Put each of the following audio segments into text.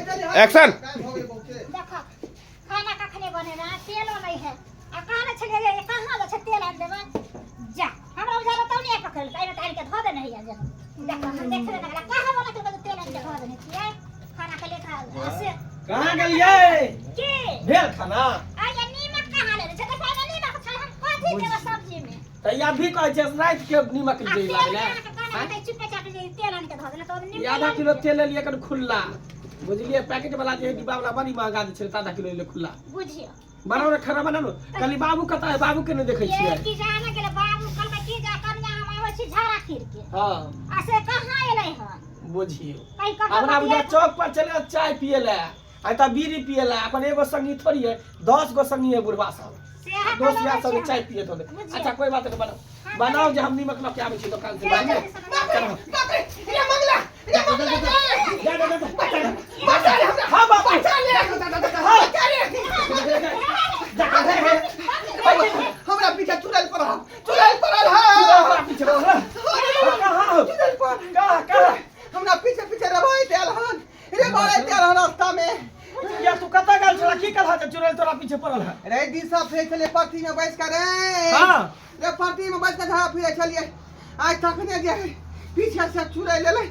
Action. देखो खाना कखने बनेना, तेलो नहीं है। आ कहने छलियै जे कहाँ जाइ छै तेल आनि देबै। जा हमरा बुझायल तऽ नहि पकड़ल, एहिमे तऽ आनि के धऽ देने हैया। जे देखो हम देखबे नहि करा कहाँ बना के तेल आनि के धऽ देने छियै खाना के लेकर आ से। कहाँ गेलियै? की भेल खाना? आ ये नीमक कहाँ लेने छै? देखो एहिमे नीमक छै, हम कथी देबै सब्जी में? तऽ या भी कहै छै राति के नीमक आ जे तेल लागलै। अहाँके कहने हेतै चुपे चाप जे तेल आनि के धऽ देने, तऽ ओहिमे ई नीमक आधा किलो तेल लेलियै कन खुल्ला, बुझलियै? पैकेट वाला जे है डिब्बा वाला बड़ी महंगा दै छै, आधा किलो लेलियै खुल्ला। बुझियौ। बनाउ ने खाना, बनाउ ने। कहली बाबू कतऽ है? बाबू के नहि देखै ये छियै। की जाने गेलै बाबू, कहलकै की जा कनिया हम आबै छी झाड़ा फिर के। हँ। आ से कहाँ एलै हन? बुझियौ। कहीं ककरो हमरा बुझा बतिया- चौक पर चले चाय पिए ले आइ तऽ बीड़ी पिए ले। अपन एगो संगी थोड़ी है, 10 गो संगी है बुढ़वा सब। सेहा दोस्त कहलकै यार सब छै। चाय पिए होते। बुझियौ। अच्छा कोई बात नहीं, बनाओ। हाँ, बनाओ जे हम नीमक लऽ के आबै छी दोकान से। जा, बाबू। जल्दी से बनाओ। चलो। बाप रे, रे मंगला, रे मंगला रे। जा जा जा जा। बचा ले हमरा। हाँ बाबू। बचा ले। हाँ। बचा ले। जा जा जा। हमरा पीछे चुड़ैल पड़ल, चुड़ैल पड़ल है। तोरा पीछे पड़ल है? कहाँ हो? चुड़ैल पड़ल। कहाँ कहाँ? हमरा पीछे पीछे रबैत आयल हन रे, बढ़ैत आयल हन रास्ता में। या तू कतऽ गेल छला? की कहला जे चुड़ैल तोरा पीछे पड़ल है? रे दिशा फेर छलियै परती में बैस कर रे। हाँ। रे परती में बैस कर झाड़ा फिरे छलियै आइ, तखने जे पीछे से चुड़ैल एलै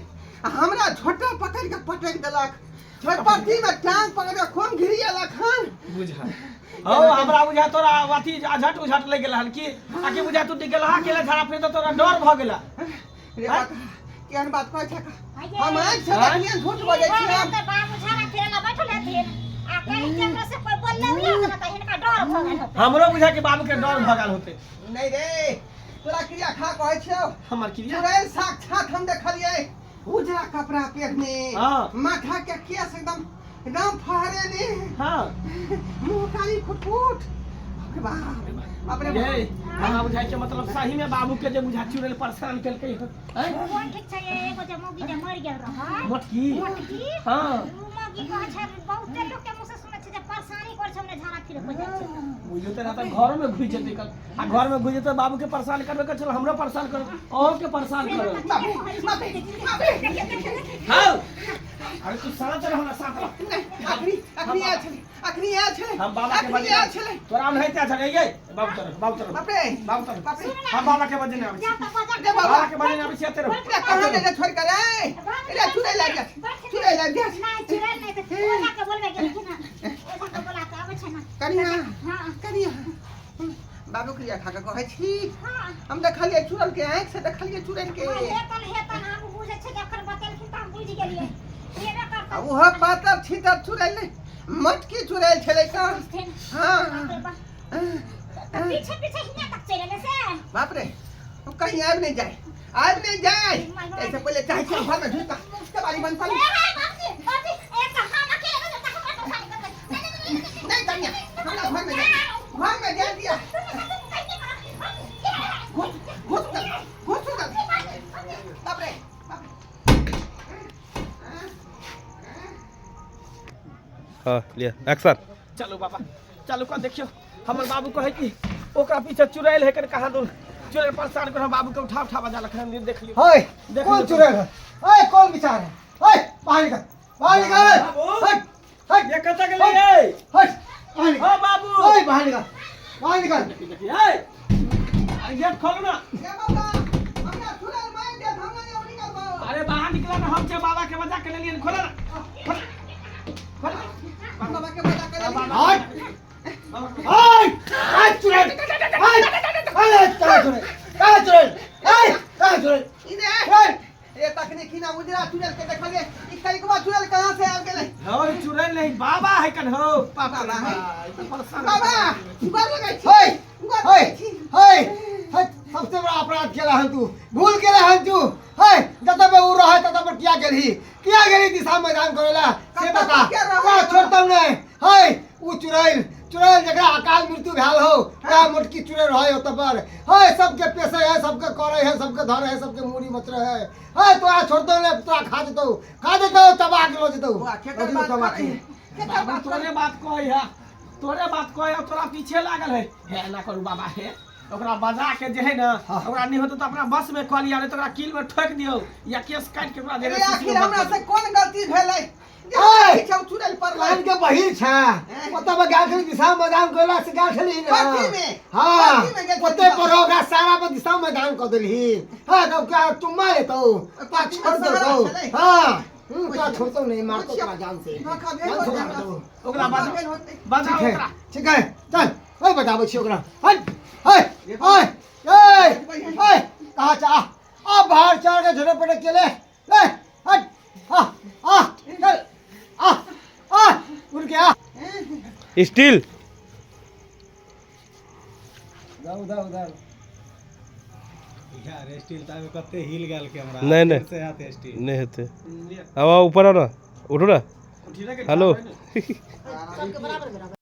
आ हमरा झोटा पकड़ के पटक देलक। ओहि परती में टांग पकड़ के खून घिरियलक हन। बुझा हौ, हमरा बुझा तोरा अथी झट उझट लागि गेल हन की आ की बुझा तू गेलहा के झाड़ा फिर तऽ तोरा डर भऽ गेला। रे बात, केहन बात कहै छै? आइये। हम आँखि से आँय? देखलियै, झूठ बजै घर छियै हम? तऽ बाबू झाड़ा फिरे ला बैठल हेथिन आ कहीं केकरो से कोई बोलले उले होतै तऽ हिनका डर भऽ गेल होतै। हमरो बुझा कि बाबू के डर भऽ गेल होते। नहि रे, तोरा क्रिया खा कहै छियौ। हमर क्रिया? चुड़ैल साक्षात हम देखलियै, उजरा कपड़ा पहिरने, माथा के केश एकदम एकदम फहरेने, मुंह कारी फुटफुट। बाप रे बाप रे। ये हमरा बुझाइ छै मतलब सही में बाबू के जे बुझा चुड़ैल परेशान केलकै हन। आँय? कोन ठीक छै, एगो जे मौगी जे मरि गेल रहै। मोटकी। मोटकी। हाँ। उ मौगी कहै छै, बहुते लोक के मुँह से सुनै छै जे परेशानी करै छै, ओने झाड़ा फिरे पर जाइ छै। बुझियौ तऽ तऽ घरो में घुसि जेतै कल आ घर में घुसि जेतै, बाबू के परेशान करबे कर छल, हमरो परेशान कर, अहूँ के परेशान कर। बाप रे बाप रे बाप रे। हाँ, अरे तू शांत रह ना, शांत रह। नहि, अखनी अखनी आयल छलै, अखनी आयल छलै। हम बाबा के अखनी बजे आयल छलै। तोरा नहीं त्या छलै ये बाबू तर, बाबू तर। बाप रे। बाबू तर। बाप रे। हम बाबा के बजे नहीं आबै जा छी। तऽ बजा। रे बाबा। बाबा के बजे नहीं आबै छी, एते रह। रे कहाँ ने छोड़ कर रे, रे चुड़ैल लागि जा, चुड़ैल लागि जा। नहि चुड़ैल नहि तऽ ओझा के बोलबै गेलखिन हन, ओझा के बोला के आबै छै ने। कनिया। हाँ। कनिया, बाबू क्रिया खा के कहै छी। हाँ। हम देखलियै चुड़ैल के, आँखि से देखलियै चुड़ैल के। हाँ, हेतन हेतन, हम बुझै छै, जखन बतेलखिन तऽ हम बुझि गेलियै, हेबे आ करतै। ओहो पातर छीतर चुड़ैल नहि, मोटकी चुड़ैल छलै तऽ। बुझथिन। हाँ। बाप रे बाप। तऽ पीछे पीछे हियाँ तक चलि एलै से? बाप रे, ओ कहीं आबि नहि जाय, आबि नहि जाय। ऐसे पहिले चाहै छी घर में घुसि कऽ केबाड़ी बंद कऽ ली। ए हे बाबूजी, बाबूजी, एक तऽ हम अकेले रहबै तऽ हमरा परेशानी करतै। नहि, नहि, नहि, नहि, नहि कनिया, हमरा घर में जाय, घर में जाय दिया। घुस घुस उधर, घुस उधर। बाप रे बाप रे। हाँ लिअ, एक्शन। चलू बाबा, चलू कऽ देखियौ। हमर बाबू कहै कि ओकरा पीछे चुड़ैल है, कहाँ दूर चुड़ैल परेशान कर बाबू के उठा उठा बजा लखन। देख लियौ। हाय। देख कौन लियौ। चुड़ैल है? ओए, कौन विचार है? ओए, बाहर निकल, बाहर निकल। बाबू। हट हट। ये कतऽ गेलियै? हट, बाहर निकल। ओ बाबू। ओए, बाहर निकल, बाहर निकल। देखियै, अरे गेट खोलू ना। रे बाबा, हमरा चुड़ैल मारि देत, हमरा नहि निकलबो। अरे बाहर निकला ना, हम छै बाबा के बजा के लेलियै। खोला ना, खोला, खोला। बाबा के बजा के लेलियै। हट हट हट, चुड़ैल, हट हट। कहाँ चुड़ैल, कहाँ चुड़ैल? ओए, कहाँ चुड़ैल? ई रे। ओए। ए तखने खिना उजरा चुड़ैल के देखलियै, ई करिकवा चुड़ैल कहाँ से आबि गेलै? हो चुड़ैल नहीं, बाबा है कन हो पापा। बाबा है। ई तऽ परेशान। बाबा, गोर लगै छी। हाय। गोर हाय। लगै छी। हाय हाय, सबसे बड़ा अपराध केला हन तू, भूल केला हन तू। हाय, जतऽ पे उ रहे ततऽ पर किया गेलही, किया गेलही दिशा मैदान करेला से कतऽ बता। किया रहै? का छोड़तौ नहीं। हाय, उ चुड़ैल, चुड़ैल जकरा अकाल मृत्यु भेल हो, वएह मोटकी चुड़ैल रहे ओतऽ पर। हाय, सबके पेसे है, सबके करे है, सबके धरे है, सबके मूड़ी मचरे है। हाय, तोरा छोड़तौ नहीं, तोरा खा जेतौ, खा जेतौ, चबा के लऽ जेतौ। वाह, केकर लऽ जेतौ बात चबा करै के। है? केकर बाबू बात तोरे करै? बात कहै है, तोरे बात कहै है, तोरा पीछे लागल है। हे एना करू बाबा, हे ओकरा बजा के जे है ना, ओकरा नहीं होतौ तऽ अपना बस में कऽ लिअ, नहीं तऽ ओकरा कील में ठोकि दियौ या केस काटि के ओकरा अरे देबै। आखिर हमरा से कोन गलती भेलै जे हमरा ओए! पीछे पहिल छ ओतऽ पर गेल छली दिशा मैदान गोला से गेल छली ने। कथी में? हाँ, कथी में गेल छली? ओते पर ओकरा सारा पर दिशा मैदान कऽ देलही। हाँ, तब क्या चुम्मा लेतौ, तोरा कथी में छोड़ सारा देतौ। छलै? हाँ, तोरा छोड़तौ नहीं, मारतौ तोरा जान से। धोखा भेल जान से होतै मारतौ। हमरा। ओकरा धोखा बजाओ। भेल होतै। बजाओ ठीक है, ओकरा। ठीक है, चल, ओए बताबै छी ओकरा। हट, ओए, ओए, ओए, ओए, कहाँ जा? आ बाहर चढ़ के झोरे पटे के ले, ले, हट, आ, आ, चल, आ, आ, उठ के आ। स्टील। उधर, उधर, उधर। यार स्टील तऽ कते हिल गेल कैमरा। नहीं, नहीं। से हाथ स्टील नहीं हेतै। अब आओ, ऊपर आओ ना, उठो ना। उठी रे के। हेलो। सबके बराबर बराबर।